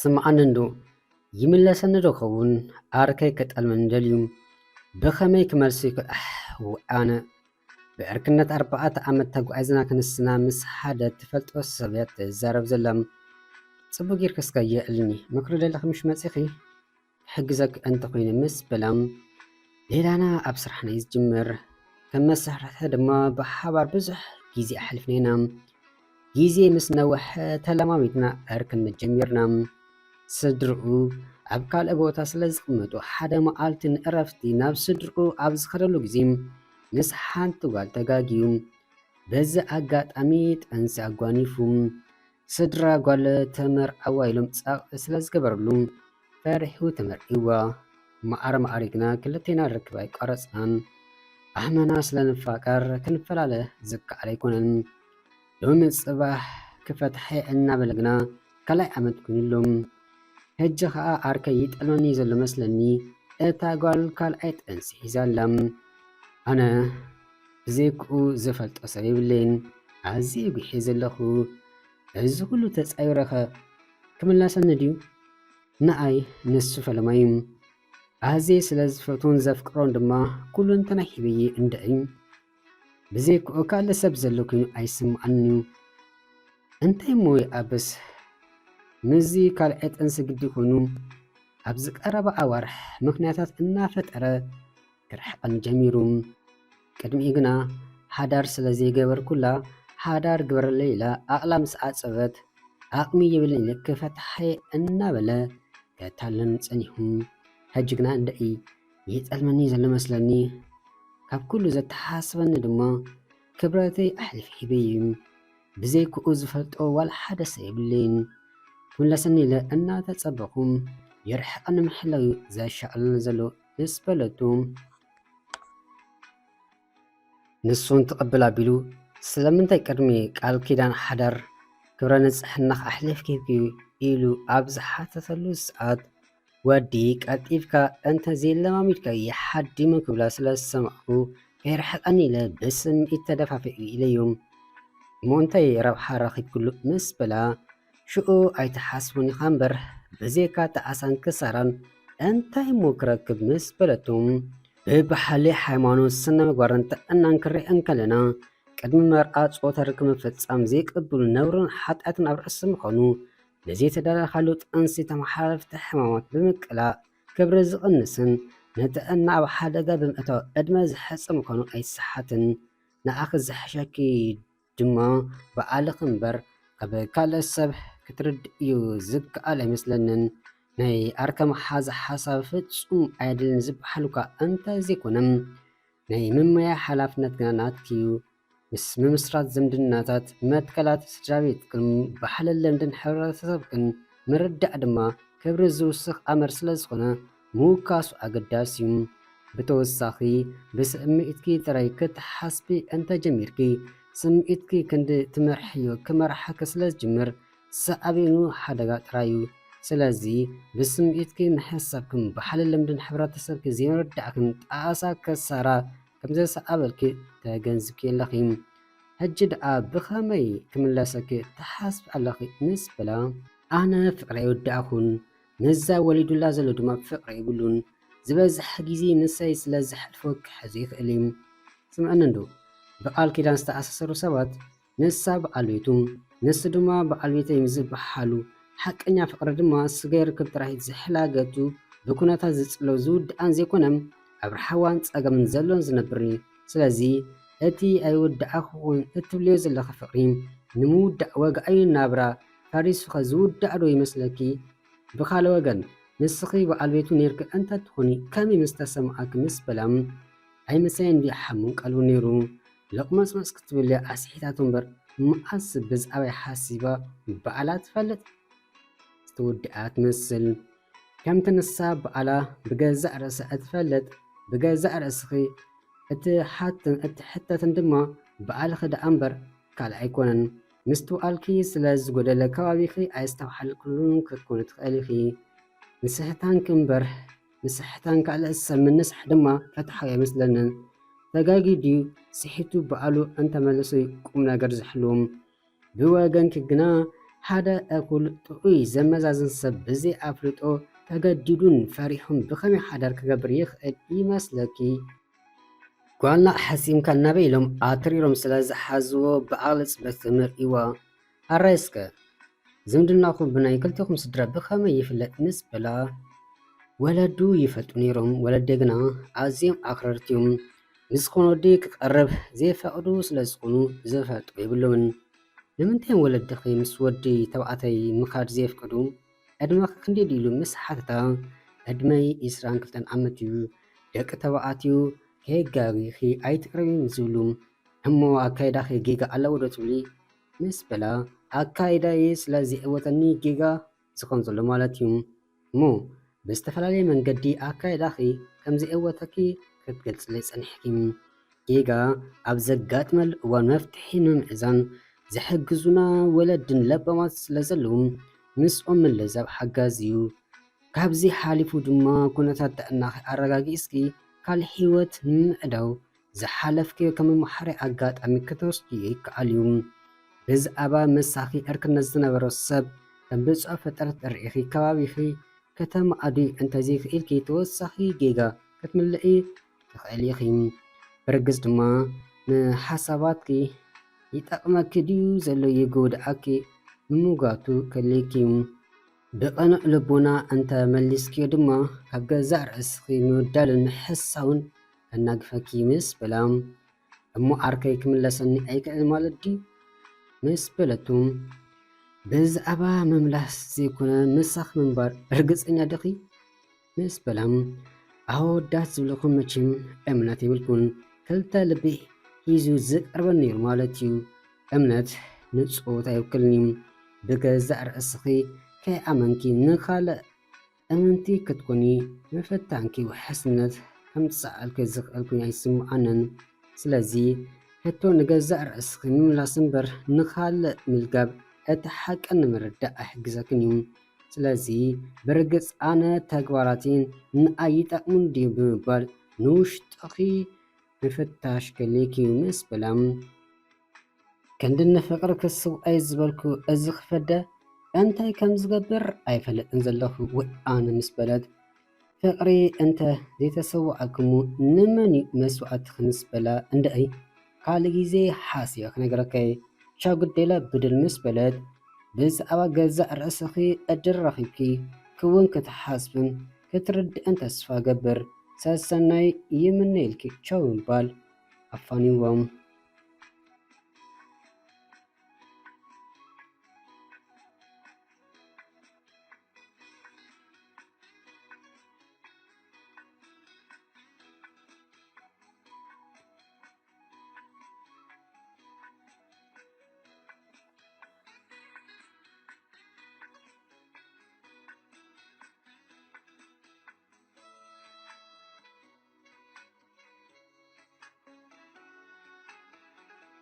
ስምዓኒ እንዶ፣ ይምለሰኒ ዶ ኸውን? ዓርከይ ክጠልመኒ ደልዩ። ብኸመይ ክመልሶ ይኽእል? ኣሕ፣ ኣነ ብዕርክነት ኣርባዕተ ዓመት ተጓዒዝና ክንስና ምስ ሓደ ትፈልጦ ሰብ እያ ትዛረብ ዘላ። ጽቡቕ ጌርኪ እስከ የዕልኒ፣ ምኽሪ ደለኺ ምሽ መጺኺ? ክሕግዘኪ እንተኾይነ ምስ በላ፣ ሌላና ኣብ ስራሕና እዩ ዝጅምር። ከም መሳርሕቲ ድማ ብሓባር ብዙሕ ግዜ ኣሕሊፍና ኢና። ግዜ ምስ ነወሐ ተለማሚድና ዕርክነት ጀሚርና። ስድርኡ ኣብ ካልእ ቦታ ስለ ዝቕመጡ፣ ሓደ መዓልቲ ንዕረፍቲ ናብ ስድርኡ ኣብ ዝኸደሉ ግዜ ምስ ሓንቲ ጓል ተጋግዩ። በዚ ኣጋጣሚ ጥንሲ ኣጓኒፉ። ስድራ ጓል ተመርዓዋ ኢሎም ጻቕ ስለ ዝገበርሉ ፈሪሑ ተመርዒዋ። መዓር መዓሪግና ክልቴና ርክብ ኣይቋረጽናን። ዓሕመና ስለ ንፋቀር ክንፈላለ ዝከኣል ኣይኮነን። ሎሚ ጽባሕ ክፈትሐ እናበለ ግና ካልኣይ ዓመት ኮይኑሎም። ሕጂ ኸኣ ዓርከይ ይጠልመኒ ዘሎ መስለኒ፣ እታ ጓል ካልኣይ ጥንሲ ሒዛ ኣላ። ኣነ ብዘይክኡ ዝፈልጦ ሰብ የብለይን። ኣዝየ ጉሒየ ዘለኹ። እዚ ኩሉ ተጻዊረኸ ክምለሰኒ ድዩ? ንኣይ ንሱ ፈለማይ እዩ። ኣዝየ ስለ ዝፈትዎን ዘፍቅሮን ድማ ኩለንተናይ ሂበየ እንድዒ። ብዘይክኡ ካልእ ሰብ ዘሎ ኮይኑ ኣይስምዓንን እዩ። እንታይ እሞ ይኣበስ? ምስዚ ካልኣይ ጥንሲ ግዲ ኮይኑ፣ ኣብዚ ቀረባ ኣዋርሕ ምኽንያታት እናፈጠረ ክርሕቐኒ ጀሚሩ። ቅድሚኡ ግና ሓዳር ስለ ዘይገበርኩላ፣ ሓዳር ግበረለይ ኢላ ኣቕላ ምስ ዓጸበት፣ ዓቕሚ የብልን ኢለ ክፈትሓ እየ እናበለ ከታልለኒ ጸኒሑ። ሕጂ ግና እንድዒ ይጠልመኒ ዘሎ መስለኒ። ካብ ኩሉ ዘተሓሳስበኒ ድማ ክብረተይ ኣሕሊፈ ሂበ እዩ። ብዘይክኡ ዝፈልጦ ዋላ ሓደ ሰብ የብለይን። ክምለሰኒ ኢለ እናተጸበኹ፣ ይርሕቐኒ ምሕላው እዩ ዘሻቕለኒ ዘሎ ምስ በለቱ፣ ንሱን ትቕብል ኣቢሉ፣ ስለምንታይ ቅድሚ ቃል ኪዳን ሓዳር ክብረ ንጽሕናኻ ኣሕሊፍኪ ሂብክዮ? ኢሉ ኣብ ዝሓተተሉ ሰዓት፣ ወዲ ቀልጢፍካ እንተ ዘየለማሚድካዮ ይሓድሞ ክብላ ስለ ዝሰማዕኩ፣ ከይርሕቐኒ ኢለ ብስምዒት ተደፋፊኤ ኢለዮ። እሞ እንታይ ረብሓ ረኺብክሉ? ምስ በላ፣ ሽኡ ኣይትሓስቦን ኢኻ እምበር፣ ብዘይካ ጣዕሳን ክሳራን እንታይ እሞ ክረክብ? ምስ በለቶ፣ ብባህሊ፣ ሃይማኖት፣ ስነ ምግባርን ጥዕናን ክንርኢ እንከለና፣ ቅድሚ መርዓ ጾታ ርክብ ምፍጻም ዘይቅብሉ ነውርን ሓጢኣትን ኣብ ርእሲ ምዃኑ፣ ንዘይተዳለኻሉ ጥንሲ ተመሓላለፍቲ ሕማማት ብምቅላዕ ክብሪ ዝቕንስን ንጥዕና ኣብ ሓደጋ ብምእታው ዕድመ ዘሕጽር ምዃኑ ኣይትስሓትን። ንኣኺ ዝሕሸኪ ድማ ባዕልኺ እምበር ካብ ካልእ ሰብ ክትርድእዮ ዝከኣል ኣይመስለንን። ናይ ዓርከ መሓዛ ሓሳብ ፍጹም ኣየድልን ዝበሃል እኳ እንተ ዘይኮነ፣ ናይ ምምያይ ሓላፍነት ግና ናትኪ እዩ። ምስ ምምስራት ዝምድናታት፣ መትከላት ስድራ ቤትክን ባህልን ልምድን ሕብረተሰብክን ምርዳእ ድማ ክብሪ ዝውስኽ ኣምር ስለ ዝኾነ ምውካሱ ኣገዳሲ እዩ። ብተወሳኺ፣ ብስምዒትኪ ጥራይ ክትሓስቢ እንተ ጀሚርኪ፣ ስምዒትኪ ክንዲ ትመርሕዮ ክመርሓኪ ስለ ዝጅምር፣ ሳዕቤኑ ሓደጋ ጥራይ እዩ። ስለዚ፣ ብስምዒትኪ ምሕሳብክን ባህልን ልምድን ሕብረተሰብኪ ዘይምርዳእክን ጣዕሳ ከሳራ ከም ዘሰዓበልኪ ተገንዚብኪ ኣለኺ። ሕጂ ደኣ ብኸመይ ክምለሰኪ ትሓስቢ ኣለኺ? ምስ በላ፣ ኣነ ፍቕሪ ኣይወዳእኹን፣ ነዛ ወሊዱላ ዘሎ ድማ ፍቕሪ የብሉን። ዝበዝሕ ግዜ ምሳይ ስለ ዘሕልፎ ክሕዞ ይኽእል እዩ። ስምዕኒ እንዶ፣ ብቓል ኪዳን ዝተኣሳሰሩ ሰባት፣ ንሳ በዓል ቤቱ፣ ንሱ ድማ በዓል ቤተይ ምስ ዝበሃሉ፣ ሓቀኛ ፍቕሪ ድማ ስጋይ ርክብ ጥራይ ዝሕላገቱ፣ ብኩነታት ዝጽለው ዝውድኣን ዘይኮነ፣ ኣብ ራህዋን ጸገምን ዘሎን ዝነብርን እዩ። ስለዚ፣ እቲ ኣይወዳእኹን እትብልዮ ዘለኺ ፍቕሪ፣ ንምውዳእ ዋጋ እዩ ናብራ ፈሪሱኸ ዝውዳእ ዶ ይመስለኪ? ብኻልእ ወገን፣ ንስኺ በዓል ቤቱ ኔርኪ እንተ ትኾኒ ከመይ ምስ ተሰምዓኪ? ምስ በላ፣ ኣይምሳይን ድዩ ሓሙን ቀልቡ ኔሩ? ሎቕመጽመጽ ክትብል እያ ኣስሒታቶ እምበር፣ መዓስ ብዛዕባይ ሓሲባ ባዕላ ትፈልጥ? ዝተወድኣ ትመስል። ከምቲ ንሳ ባዕላ ብገዛእ ርእሳ እትፈልጥ፣ ብገዛእ ርእስኺ እትሓትን እትሕተትን ድማ ባዕልኺ ደኣ እምበር ካልእ ኣይኮነን። ምስትውዓልኪ ስለ ዝጎደለ ከባቢኺ ኣየስተብሃልክሉን ክትኮኒ ትኽእሊ ኢኺ። ንስሕታንኪ እምበር ንስሕታን ካልእ ሰብ ምንሳሕ ድማ ፍትሓዊ ኣይመስለንን። ተጋግዩ ድዩ ስሒቱ ባዕሉ እንተመለሶ እዩ ቁም ነገር ዝሕልዎም። ብወገንኪ ግና ሓደ እኹል ጥዑይ ዘመዛዝን ሰብ ብዘይ ኣፍልጦ ተገዲዱን ፈሪሑን ብኸመይ ሓዳር ክገብር ይኽእል ይመስለኪ? ጓልና ሓሲምካ ናበይ ኢሎም ኣትሪሮም ስለ ዝሓዝዎ ብኣቕሊ ጽበት ተመርኢዋ። ኣራይ እስከ ዝምድናኹም ብናይ ክልቲኹም ስድራ ብኸመይ ይፍለጥ ምስ በላ፣ ወለዱ ይፈልጡ ነይሮም። ወለደ ግና ኣዝዮም ኣኽረርቲ እዮም። ምስ ዝኾነ ወዲ ክቐርብ ዘይፈቕዱ ስለ ዝኾኑ ዝፈልጡ የብሎምን። ንምንታይ ወለድኺ ምስ ወዲ ተባዕታይ ምኻድ ዘየፍቅዱ? ዕድመኺ ክንደይ ድዩ ኢሉ ምስ ሓተታ፣ ዕድመይ ዕስራን ክልተን ዓመት እዩ። ደቂ ተባዕትዮ ከየጋግዩኺ ኣይትቕረቢ ዝብሉ። እሞ ኣካይዳኺ ጌጋ ኣለዎ ዶ ትብሊ? ምስ በላ፣ ኣካይዳይ ስለ ዘየዕወተኒ ጌጋ ዝኾን ዘሎ ማለት እዩ። እሞ ብዝተፈላለየ መንገዲ ኣካይዳኺ ከም ዘየዕወተኪ ክትገልጽለይ ጸኒሕኪ። ጌጋ ኣብ ዘጋጥመሉ እዋን መፍትሒ ንምምእዛን ዝሕግዙና ወለድን ለባማት ስለ ዘለዉ ምስኦም ምልዛብ ሓጋዚ እዩ። ካብዚ ሓሊፉ ድማ ኩነታት ጥዕናኺ ኣረጋጊጽኪ ካልእ ህይወት ንምዕዳው ዝሓለፍክዮ ከም መምሃሪ ኣጋጣሚ ክትወስድዮ ይከኣል እዩ። ብዛዕባ ምሳኺ ዕርክነት ዝነበሮ ሰብ ከም ብፁዕ ፍጥረት ርኢኺ ከባቢኺ ከተማዕድዊ እንተዘይክኢልኪ ተወሳኺ ጌጋ ክትምልኢ ትኽእሊ ኢኺ። ብርግጽ ድማ ንሓሳባትኪ ይጠቕመኪ ድዩ ዘሎ ይጎድኣኪ ምምጓቱ ከድልየኪ እዩ። ብቐኑዕ ልቦና እንተ መሊስክዮ ድማ ካብ ገዛእ ርእስኺ ምብዳልን ምሕሳውን ከናግፈኪ ምስ በላ፣ እሞ ዓርከይ ክምለሰኒ ኣይክእል ማለት ድዩ? ምስ በለቱ፣ ብዛዕባ ምምላስ ዘይኮነ ምሳኺ ምንባር ርግጸኛ ዲኺ? ምስ በላ፣ ኣወዳት ዝብልኹም መቸም እምነት የብልኩን። ክልተ ልቢ ሒዙ ዝቐርበኒ ነይሩ ማለት እዩ። እምነት ንጾት ኣይውክልን እዩ። ብገዛእ ርእስኺ ከይኣመንኪ ንኻልእ እምንቲ ክትኮኒ ምፍታንኪ ውሕስነት ከምጽኣልኪ ዝኽእል ኮይኑ ኣይስምዓንን። ስለዚ ሕቶ ንገዛእ ርእስኺ ምምላስ እምበር ንኻልእ ምልጋብ እቲ ሓቂ ንምርዳእ ኣይሕግዘክን እዩ። ስለዚ ብርግጽ ኣነ ተግባራተይ ንኣይ ይጠቕሙን ድዩ ብምባል ንውሽጥኺ ምፍታሽ ከድልየኪ እዩ ምስ በላ፣ ክንዲ ንፍቕሪ ክስውኣይ ዝበልኩ እዚ ክፈደ እንታይ ከም ዝገብር ኣይፈልጥን ዘለኹ ወይ ኣነ ምስ በለት፣ ፍቕሪ እንተ ዘይተሰዋእክሞ ንመን እዩ መስዋእትኺ ምስ በላ፣ እንድዒ ካልእ ግዜ ሓስየ ክነግረካ እየ። ቻው ግዴለ ብድል ምስ በለት፣ ብዛዕባ ገዛእ ርእስኺ ዕድል ረኺብኪ ክውን ክትሓስብን ክትርድእን ተስፋ እገብር። ሰሰናዩ ይምነየልኪ። ቻው ምባል ኣፋንይዎም።